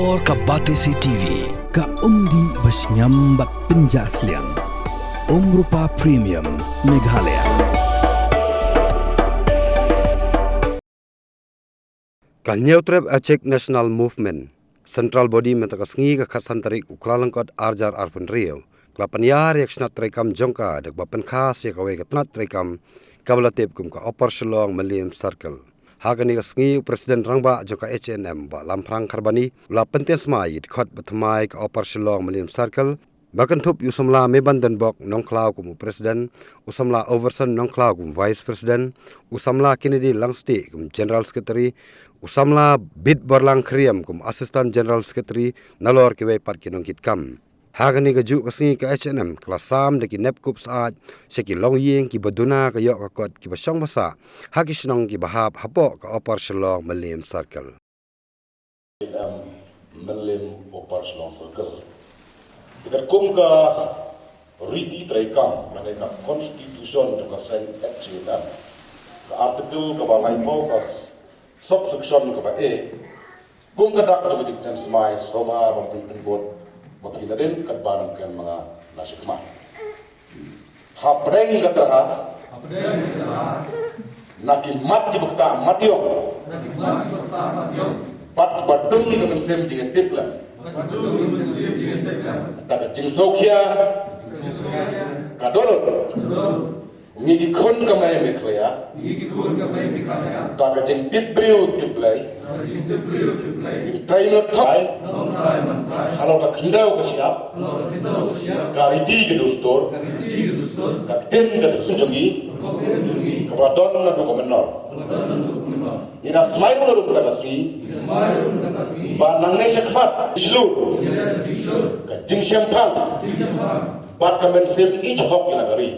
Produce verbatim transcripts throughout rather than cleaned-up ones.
Or ka Batesi T V, ka umdih ba shngiam bad pynjah sliang. Umrupa Premium, Meghalaya. Ka Hynñiewtrep Achik National Movement Central Body mynta ka sngi ka khatsan tarik u Kyllalyngkot arhajar arphew hynriew ka la pynïar ïa ka shnat treikam jong ka da kaba pynkhas ïa kawei ka tnat treikam kaba la tip kum ka Upper Shillong Mylliem Circle. Ha kane ka sngi u President Rangbah jong ka H A N M Bah Lamphrang Kharbani u la pyntip smai ïa ki dkhot ba thymmai ka Upper Shillong Mylliem Circle ba kynthup ïa u samla Meban Donbok Nongkhlaw kum u President, u samla Overson Nongkhlaw kum u Vice President, u samla Kennedy Langstieh kum General Secretary, u samla Bitborlang Khyriem kum Assistant General Secretary, nalor kiwei pat ki nongkitkam. Ha kane kajuh ka sngi ka H A N M ka la sam da ki nepkup syaid sha ki longïing kiba duna ka ïoh ka kot kiba shong ba sah ha ki shnong kiba hap hapoh ka Upper Shillong Mylliem Circle. Em, Mylliem Upper Shillong Circle. Katkum ka riti treikam, lane ka constitution jong ka seng H A N M, ka article kaba laiphew, ka subsection kaba A, kum ka dak jong ka jingpyntip smai, sngewbha ban pynbud ba phi nadien katba nang ken ma nga na shakhmat. Hapdeng ka tyrha, na ki mat kiba ktah mat ïong, bad kiba dung ïa ka mynsiem jingtip lang, da ka jingsngewkhia ka dohnud. Ngi ki khun ka Meghalaya, da ka jingtip briew tip Blei, ngi trei noh thok halor ka khyndew ka shyiap, ka riti ka dustur, ka ktien ka thylliej jong ngi kaba don naduh ka mynnor. Ngi da smai ruh naduh mynta ka sngi ba nangne shakhmat shlur ka jingshemphang bad ka mynsiem ïeit hok ïa la ka ri.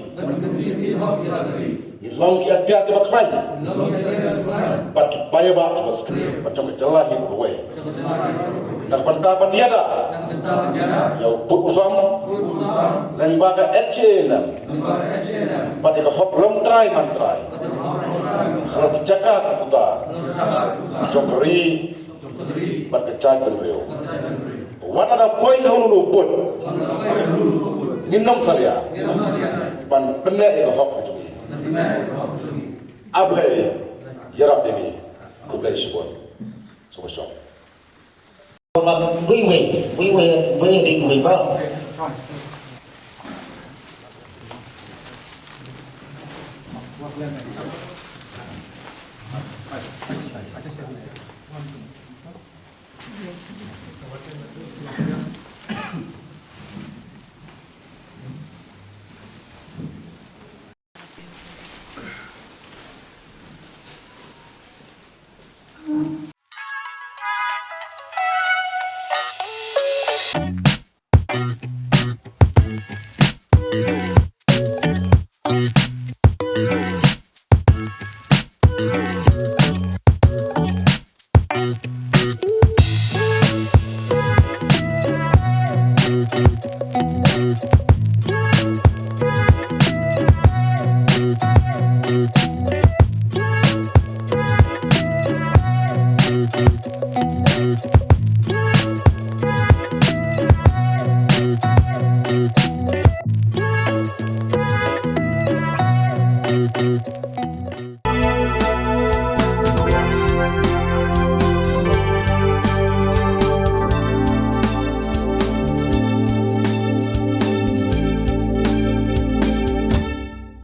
Ngi long ki atiar kiba khlaiñ bad ki paidbah kiba skhem bad jong ka jylla hi ruh kawei. Na ka bynta ban ïada ïa u pud u sam lyngba ka H A N M bad ïa ka hok longtrai mantrai halor ki jaka ki puta jong ka ri bad ka jaitbynriew. Wat lada poi ha uno uno u pud, ngin ym salia ban pynneh ïa ka hok jong ngi. A Blei ïarap ïa ngi. Khublei shibun. Sngewbha shong. Wei, wei, wei, wei, wei, wei, wei, wei, wei.